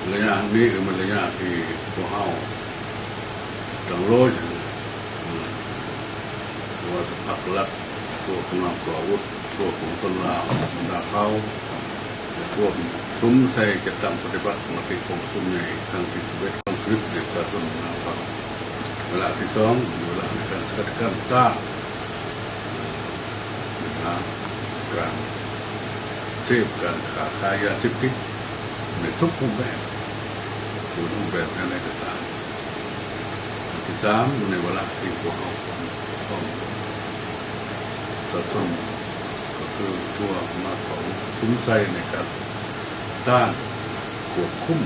ໄລຍະນີ້ຄືມັນໄລຍະທີ່ພວກເຮົາຕັ້ງໂລຍ ບໍ່ວ່າຈະພັກລັດ, ພວກກຳລັງກອງອາວຸດ, ພວກປວງຊົນລາວບັນດາເຜົ່າ ແລະ ພວກສຸມໃສ່ຈັດຕັ້ງປະຕິບັດມະຕິກອງປະຊຸມໃຫຍ່ຄັ້ງທີສິບເອັດ ຂອງສະຫະລັດປະຊາຊົນບັນດາເຜົ່າ. ວາລະທີສອງ ເປັນວາລະໃນການສະກັດກັ້ນຕ້ານ ບັນຫາການເສບ ການຄ້າຂາຍຢາເສບຕິດໃນທຸກຮູບແບບ, ຈະເປັນຮູບແບບແນວໃດກໍຕາມ. ອັນທີສາມ ຢູ່ໃນວາລະທີ່ພວກເຮົາພ້ອມ ພ້ອມປະຊາຊົນ ກໍຄືທົ່ວມາເຂົ້າປະຊຸມໃສ່ໃນການຕ້ານ ຄວບຄຸມ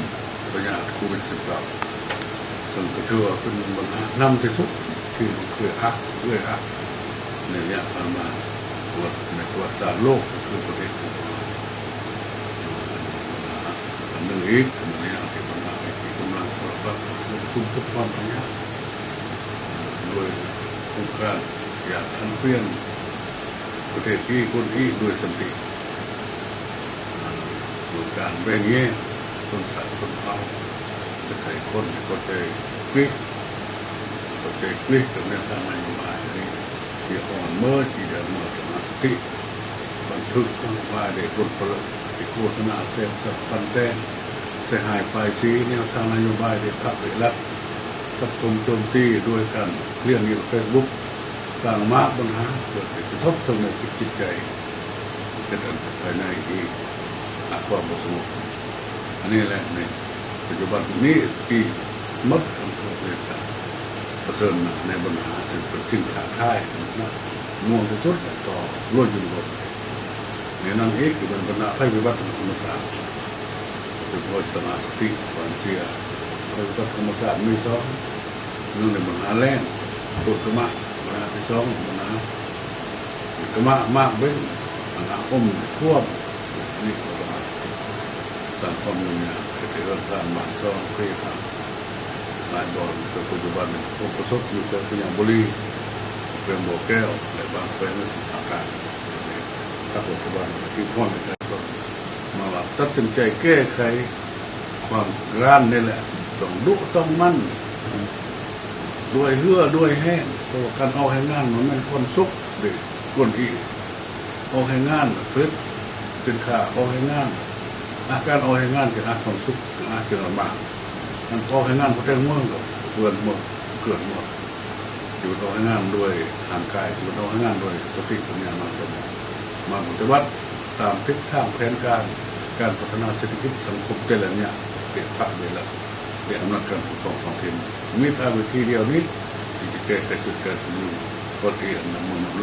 ພະຍາດໂຄວິດສິບເກົ້າ ເຊິ່ງກໍຖືວ່າເປັນບັນຫານຳທີ່ສຸດທີ່ບໍ່ເຄີຍອະ ເຄີຍອະໃນໄລຍະຜ່ານມາ ໃນປະຫວັດສາດໂລກ ກໍຄືປະເທດຂອງເຮົາ. ອັນໜຶ່ງອີກ ໃນໄລຍະທີ່ຜ່ານມາ ທີ່ກຳລັງປະຕິບັດການປະຊຸມທຸກຄວາມພະຍາຍາມ ໂດຍໂຄງການຢາກຫັນປ່ຽນ ປະເທດອີ່ຄົນອີ່ດ້ວຍສັນຕິ ໂດຍການແບ່ງແຍກຊົນຊາດຊົນເຜົ່າ ແລະ ໃຫ້ຄົນທີ່ເຂົ້າໃຈຜິດ ເຂົ້າໃຈຜິດກັບແນວທາງນະໂຍບາຍນີ້ ທີ່ອ່ອນເມີ ທີ່ໄດ້ເມືອສະມາສະຕິ ບັນທຶກນະໂຍບາຍໄດ້ບົດປະເລີດ ທີ່ໂຄສະນາແຊກຊັບປັ່ນແຕ່ງ ໃສ່ຮ້າຍປ້າຍສີແນວທາງນະໂຍບາຍ ທີ່ພັກ ແລະ ລັດ ທັກທ້ວງໂຈມຕີດ້ວຍການລຽນຢູ່ເຟສບຸກ ສ້າງມາບັນຫາ ເພື່ອໃຫ້ກະທົບທາງດ້ານຈິດໃຈ ເຮັດໃຫ້ພາຍໃນທີ່ຫາຄວາມບໍ່ສະຫງົບ. ອັນນີ້ແຫຼະ ໃນປັດຈຸບັນນີ້ທີ່ໝົດທັງທົ່ວປະເທດຊາດ ປະເຊີນໜ້າໃນບັນຫາ ເຊິ່ງເປັນສິ່ງທ້າທາຍໜັກໜ່ວງທີ່ສຸດຕໍ່ມວນຊົນທົ່ວປະເທດ. ໃນນັ້ນອີກກໍແມ່ນບັນຫາໄພພິບັດທາງທຳມະຊາດ ເຊິ່ງພວກເຮົາຈະຕ້ອງມີສະຕິ ຄວາມເຊື່ອ. ໄພພິບັດທາງທຳມະຊາດມີສອງ ໜຶ່ງ ເປັນບັນຫາແລ້ງ ໂທດກະມະ, ບັນຫາທີສອງ ບັນຫາກະມະໝາກເບັນ ບັນຫາອົມຖ້ວມ. ນີ້ກໍຕ້ອງມີສະຕິ ສ້າງຄວາມຫຍຸ້ງຍາກ ເຮັດໃຫ້ເຮືອນຊານບ້ານຊ່ອງເພພັງ ຫຼາຍບ່ອນ ເຊິ່ງປັດຈຸບັນນີ້ຜົນກະທົບຢູ່ແຂວງໄຊຍະບູລີ, ແຂວງບໍ່ແກ້ວ ແລະ ບາງແຂວງໃນພາກກາງ. ທາງລັດຖະບານທີ່ພວກເຮົາມາວ່າຕັດສິນໃຈແກ້ໄຂຄວາມການນີ້ແຫຼະ ຕ້ອງດຸຕ້ອງໝັ່ນ ດ້ວຍເຫື່ອດ້ວຍແຮງ ເພາະວ່າການອອກແຮງງານມັນແມ່ນຄວາມສຸກເດ້. ຄົນທີ່ອອກແຮງງານ ຜະລິດສິນຄ້າ ອອກແຮງງານ ອາ ການອອກແຮງງານຈະຫາຄວາມສຸກ ຈະຫາສິ່ງລຳບາກ. ການອອກແຮງງານບໍ່ແຕ່ງເມືອງ ກໍເພື່ອນເມືອງ ເກີດເມືອງ ຢູ່ອອກແຮງງານດ້ວຍຮ່າງກາຍ ຢູ່ອອກແຮງງານດ້ວຍສະຕິປັນຍາມາຈະມາປະຕິບັດຕາມທິດທາງແຜນການ ການພັດທະນາເສດຖະກິດສັງຄົມແຕ່ລະໄລຍະ ເປັນພັກເດລະ ແລະ ອຳນາດການປົກຄອງທ້ອງຖິ່ນ ມີແຕ່ວິທີດຽວນີ້ທີ່ຈະແກ້ໄຂຊີວິດການເປັນຢູ່ ປະເທດນຳເມືອງນຳເລີ